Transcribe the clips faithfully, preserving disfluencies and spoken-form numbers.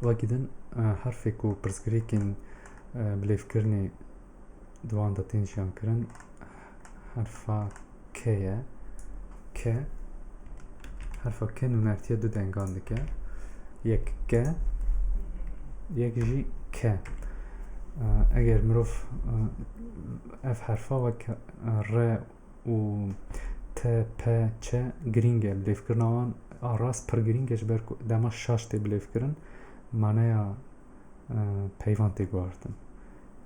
Wekî din, e, herfê ku pirsgirêkên, e, bilêvkirinê di wan de tên jiyankirin, herfa K ye. K. Herfa K nûnertiya du dengan dike. Yek K, yek jî K. E, eger mirov, e, ev herfa wek, e, R û T, P, Ç girîng e. Bilêvkirina wan a rast pir girîng e, ji ber ku dema şaş tê bilêvkirin, maneya, e, peyvan tê guhartin.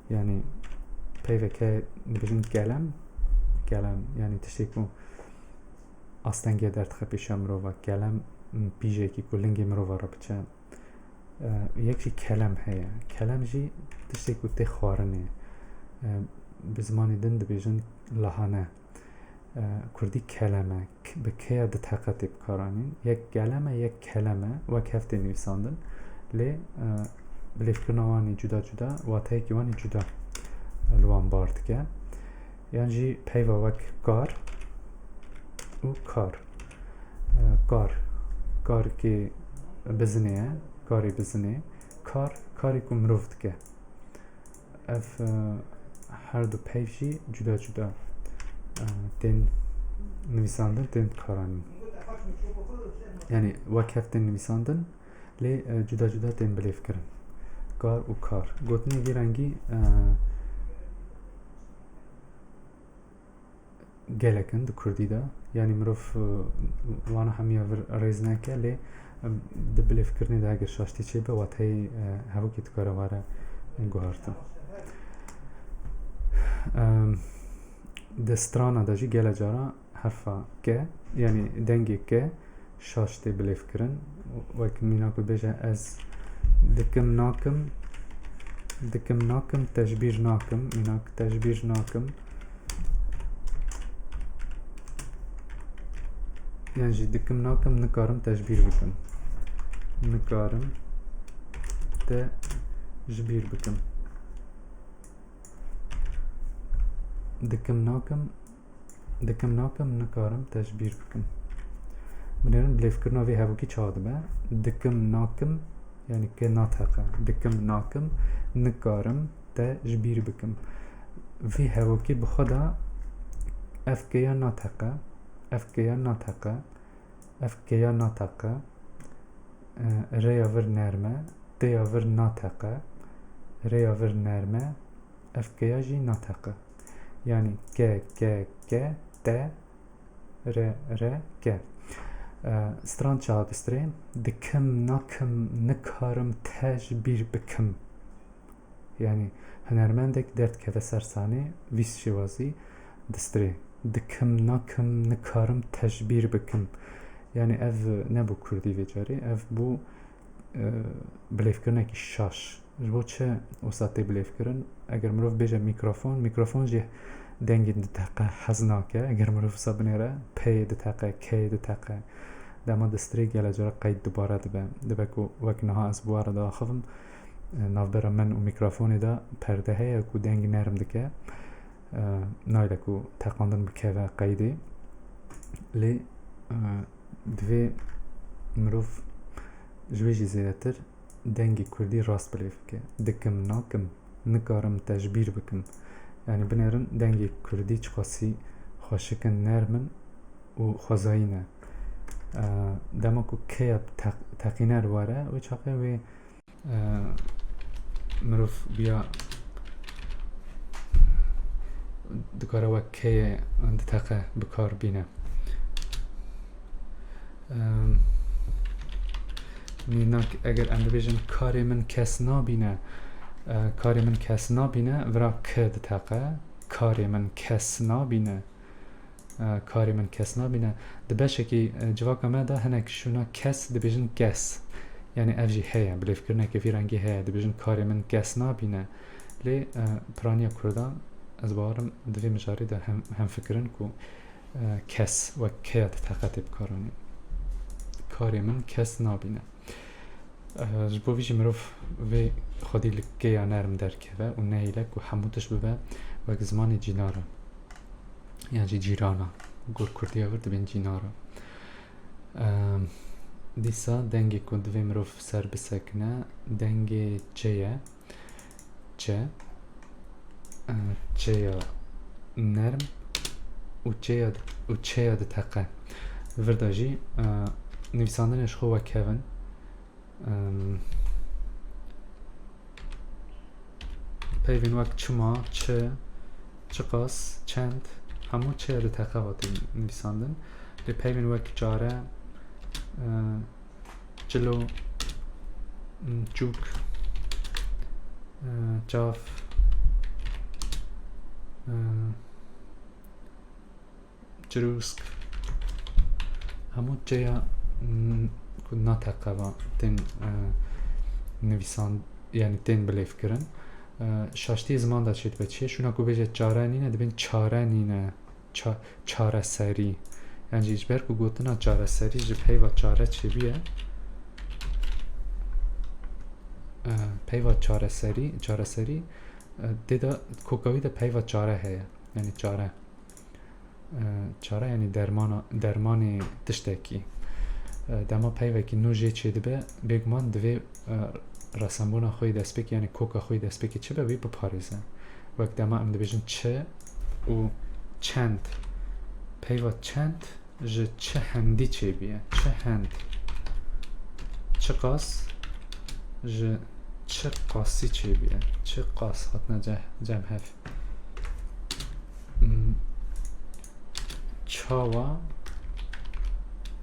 Yanî peyveke dibêjin kelem, kelem, yanî tiştê ku astengê derdixe pêşiya mirova, kelem, pîjekî ku lingê mirova re biçe. E, yek jî kelem heye. Kelem jî tiştê ku tê xwarinê. E, bi zimanê din dibêjin lahane. E, kurdî keleme. K-, bi K ya du teqe tê bikaranîn. Yek keleme, yek keleme. Wek hev tê nivîsandin. Lê, e, bilêvkirina wan ê cuda cuda, wateyekî wan ê cuda, e, li wan bar dike. Yan jî peyva wek kar û kar. E, kar, karkê bizinê ye, karê bizinê. Kar, karê ku mirov dike. Ev, e, her du peyv jî cuda cuda, e, tên nivîsandin, tên karanîn. Yanî wek hev tên nivîsandin, lê, e, cuda cuda tên bilêvkirin. Kar û kar. Gotinê vî rengî, e, gelek in di kurdî de. Yanî mirov, e, wana hemiya vir rêz neke, lê, e, di bilêvkirinê de eger şaştî çêbe, wateyê, e, hevokî dikare were guhartin. Em, di strana de jî gele cara herfa K, yanî dengê K, şaş tê bilêvkirin. Wek mînak bibêje, ez dikim nakim, dikim nakim, te ji bîr nakim, mînak te ji bîr nakim. Yan jî dikim nakim, nikarim te ji bîr bikim. Nikarim te ji bîr bikim. Dikim nakim, dikim nakim, nikarim te ji bîr bikim. Binêrin bilêvkirina vê hevokî çawa dibe? Dikim nakim, yanî K nateqe. Dikim nakim, nikarim te ji bîr bikim. Vê hevokî bi xwe de ev K ya nateqe, ev K ya nateqe, ev K ya nateqe, e, rê ya vir nerm e, T ya vir nateqe, rê ya vir nerm e, ev K ya jî nateqe. Yanî K, K, K, T, R, R, K. E, stran çawa distrê? Dikim, nakim, nikarim te ji bîr bikim. Yanî hunermendek derdikeve ser sahnê, vî şêwazî distrê. Dikim, nakim, nikarim te ji bîr bikim. Yanî ev nebû kurdî vê carê, ev bû, e, bilêvkirinekî şaş. Ji bo çi wisa tê bilêvkirin? Eger mirov bêje mîkrofon, mîkrofon jî dengên du teqe hez nake. Eger mirov wisa binêre, peyê du teqe, keyê du teqe. Dema distrê gele cara qeyd dubare dibe. Dibe ku wek niha ez bi we re diaxivim, e, navbera min û mîkrofonê de perde heye ku deng nerm dike. E, nayde ku teqandin bikeve qeydê. Lê, e, divê mirov ji wê jî zêdetir dengê kurdî rast bilêv bike. Dikim, nakim, nikarim te ji bîr bikim. Yanî binêrin dengê kurdî çiqasî xweşik in, nerm in û xwezayî ne. E, dema ku K ya teq-, teqîner were, wê çaxê wê, e, mirov biya dikare wek K yê du teqe bi kar bîne. Em, mînak, eger em bibêjin, karê min kes nabîne, e, karê min kes nabîne, vira K du teqe, karê min kes nabîne, e, karê min kes nabîne. Di beşekî, e, civaka me de hinek şûna kes dibêjin kes. Yanî ev jî heye, bilêvkirineke vî rengî heye, dibêjin karê min kes nabîne. Lê, e, piraniya kurdan, ez bawerim, di vê mijarê de hem, hemfikir in ku, e, kes wek K ya du teqe tê bikaranîn. Karê min kes nabîne. E, ji bo vî jî mirov vê xwedî li K ya nerm derkeve û nehêle ku hemû tişt bibe wek zimanê cînara. Yan jî cîrana. Gor kurdiya vir dibên cînara. E, Dîsa dengê ku divê mirov ser bisekine, dengê çê ye. Çê. E, çêya nerm û çêya, û çêya diteqe. Li vir de jî, e, nivîsandinê ji xwe wek hev in. Em, peyvên wek çima, çi, çiqas, çend, hemû çêya diteqe ve tên nivîsandin. Lê peyvên wek care, e, çilo, m, çûk, e, çav, e, çirûsk, hemû çêya, m, ku nateqeva tên, e, nivîsan, yanî tên bilêvkirin. E, şaştiyê ziman de çêdibe çi ye? Şûna ku bêje çare nîne, dibên çare nîne. Ça-, çareserî. Yan jî ji ber ku gotina çareserî ji peyva çare çêbûye. E, peyva çareserî, çareserî, e, tê de koka wî de peyva çare heye. Yanî çare. E, çare yanî dermana, dermanê tiştekî. E, dema peyvekî nû jê çêdibe, bêguman divê, e, resenbûna xwe yê destpêkê, yanî koka xwe yê destpêkê çi be, wî biparêze. Wek dema em dibêjin çi û çend. Peyva çend ji çi hendî çêbûye? Çi hend? Çiqas? Ji çi qasî çêbûye? Çi qas hatine ce-, cem hev? Hmm. Çawa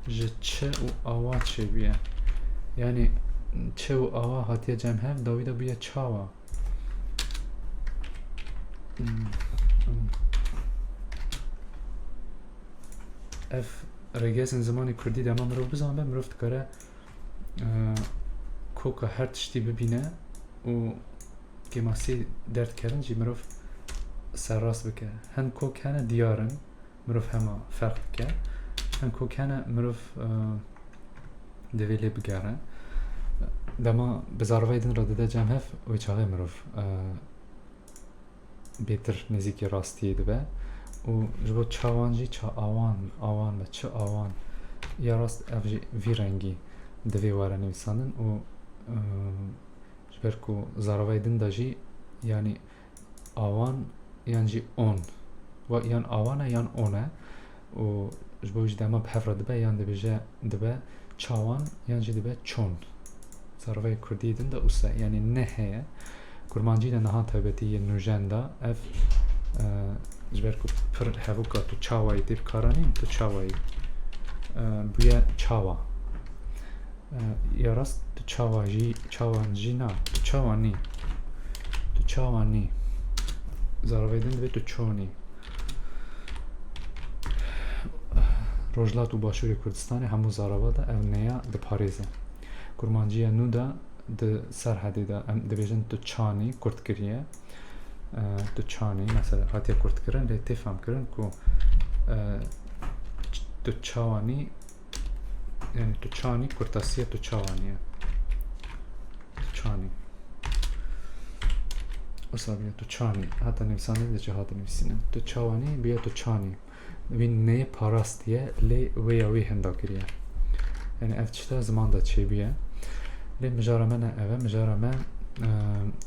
ji çi û awa çêbûye? Yanî çi û awa hatiye cem hev, dawî de bûye çawa? Hmm. Ev rêgezên zimanê kurdî dema mirov bizanibe, mirov dikare, e, koka her tiştî bibîne û kêmasî derdikevin jî mirov serrast bike. Hin kok hene diyar in, mirov hema ferq dike. Hin kok hene mirov, e, divê lê bigere. Dema bi zaravayê din re dide cem hev, wê çaxê mirov, e, bêtir nêzîkî rastiyê dibe. Û ji bo çawan jî ça awan, awan be, çi awan. Ya rast ev jî vî rengî divê were nivîsandin û, e, ji ber ku zaravayê din de jî, yanî awan yan jî on. Wa yan awan e yan on e. Û ji bo jî dema bi hev re dibe, yan dibêje, dibe çawan, yan jî dibe çon. Zaravayê kurdî din de ûsa, yanî ne heye. Kurmancî de niha taybetî yê nûjen de ev, e, ji ber ku pir hevûka tu çawayî tê bikaranîn, tu çawayî, e, bûye çawa. E, ya rast, tu çawa jî, çawan jî na, tu çawa nî. Tu çawa nî. Zaravê din dibê tu çonî. Rojhilat û Başûrê Kurdistanê hemû zarava de ev neya diparêze. Kurmanciya nû de di Serhedê de em dibêjin tu çanî kurt kiriye. E, tu çanî, mesela, hatiye kurtkirin, lê tê femkirin ku, e, ç-, tu çawanî, yanî tu çanî kurtasiya tu çawanî ye. Tu çanî. Wisa bûye tu çanî. Heta nivîsandin de jî hate nivîsînin. Tu çawanî bûye tu çanî. Wî neyê parastiye, lê wê ya wî hinda kiriye. Yanî ev tişta ziman de çêbûye. Lê mijara me ne ev e, mijara me, e,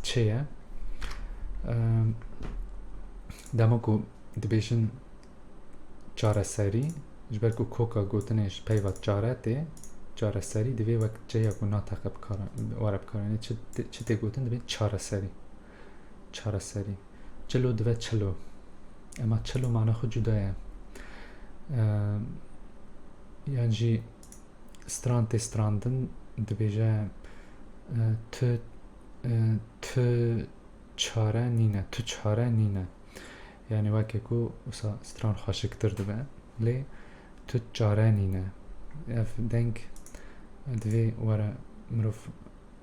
çê ye. E, dema ku dibêjin çareserî, ji ber ku koka gotinê ji peyva çare tê, çareserî divê wek çêya ku nateqe bikara-, were bikaranîn. Çi tê, çi tê gotin dibê çareserî. Çareserî. Çilo dibe çilo. Ema çilo mana xwe cuda ye. Eee, yan jî stran tê strandin dibêje, e, tu, e, tu çare nîne, tu çare nîne. Yanî weke ku wisa stran xweşiktir dibe. Lê tu çare nîne. Ev deng divê were mirov,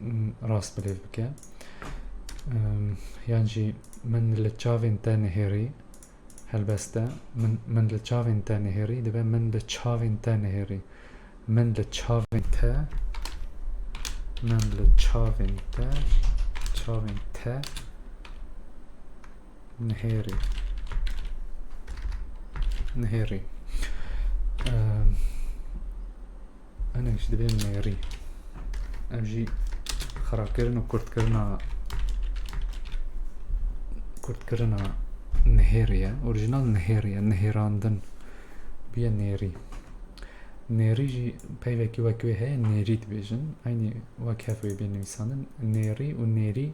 m, rast bilêv bike. Em, yan jî min li çavên te nihêrî, helbest e, min, min li çavên te nihêrî, dibe min li çavên te nihêrî. Min li çavên te, min li çavên te, çavên te nihêrî. Nihêrî. Em, Hinek jî dibên nêrî. Ev jî xirakirin û kurtkirina, kurtkirina nihêrî ye. Orîjinal nihêrî ye, nihêrandin. Bûye nêrî. Nêrî jî peyvekî wek wê heye, nêrî dibêjin. Eynî wek hev wê bê nivîsandin. Nêrî û nêrî,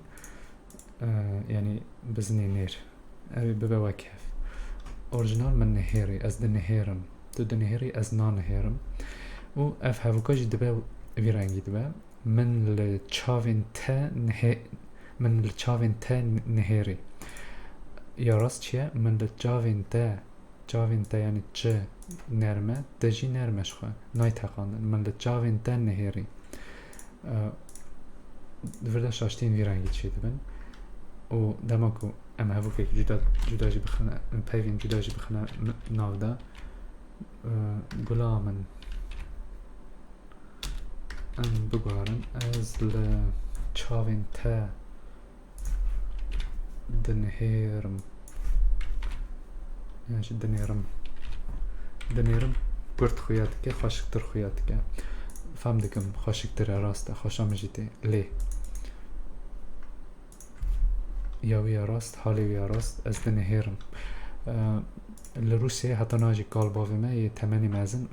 e, yanî bizinê nêr. Ew ê bibe wek hev. Orîjinal min nihêrî, ez dinihêrim. Tu dinihêrî, ez nanihêrim. Û ev hevûka jî dibe vî rengî dibe. Min li çavên te nihê-, min li çavên te nihêrî. Ya rast çi ye? Min li çavên te, çavên te, yanî çi nerm e, te jî nerm e ji xwe. Nayê teqandin. Min li çavên te nihêrî. E, di vir de şaştiyên vî rengî çêdibin. Û dema ku em hevokek cuda, cuda jî bixine, peyvên cuda jî bixine n-, nav de, e, gula min, em biguherin, ez li çavên te dinihêrim. Yan jî dinêrim. Dinêrim kurt xuya dike, xweşiktir xuya dike. Fem dikim, xweşiktir e, rast e, xweşa min jî tê. Lê ya wî ya rast, halê wî ya rast, ez dinihêrim. E, li Rûsyayê heta niha jî kal bavê me yê temenî mezin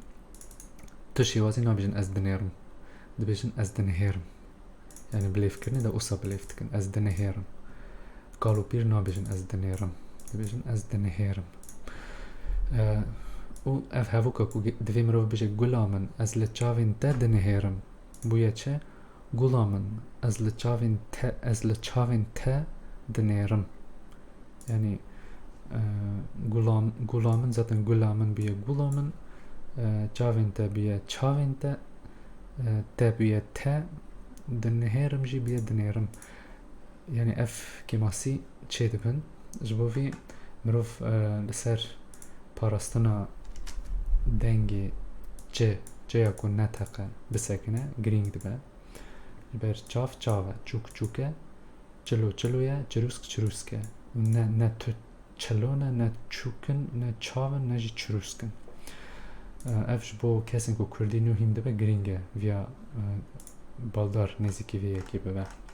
tu şêwazî nabêjin ez dinêrim. Dibêjin ez dinihêrim. Yanî bilêvkirinê de wisa bilêv dikin. Ez dinihêrim. Kal û pîr nabêjin ez dinêrim. Dibêjin ez dinihêrim. E, û ev hevoka ku ge-, divê mirov bêje gula min, ez li çavên te dinihêrim. Bûye çi? Gula min, ez li çavên te, ez li çavên te dinêrim. Yanî, e, gula, gula min, zaten gula min bûye gula min, e, çavên te bûye çavên te, e, te bûye te, dinihêrim jî bûye dinêrim. Yanî ev kêmasî çêdibin. Ji bo vî mirov, e, li ser parastina dengê c, c ya ku neteqe bisekine, girîng dibe. Ji ber çav çav e, çûk çûk e, çilo çilo ye, çirûsk çirûsk e. Ne, ne tu çilo ne, ne çûk in, ne çav in, ne jî çirûsk in. E, ev ji bo kesên ku kurdî nû hîn dibe girîng e viya, e, baldar nêzîkî vê yekê bibe.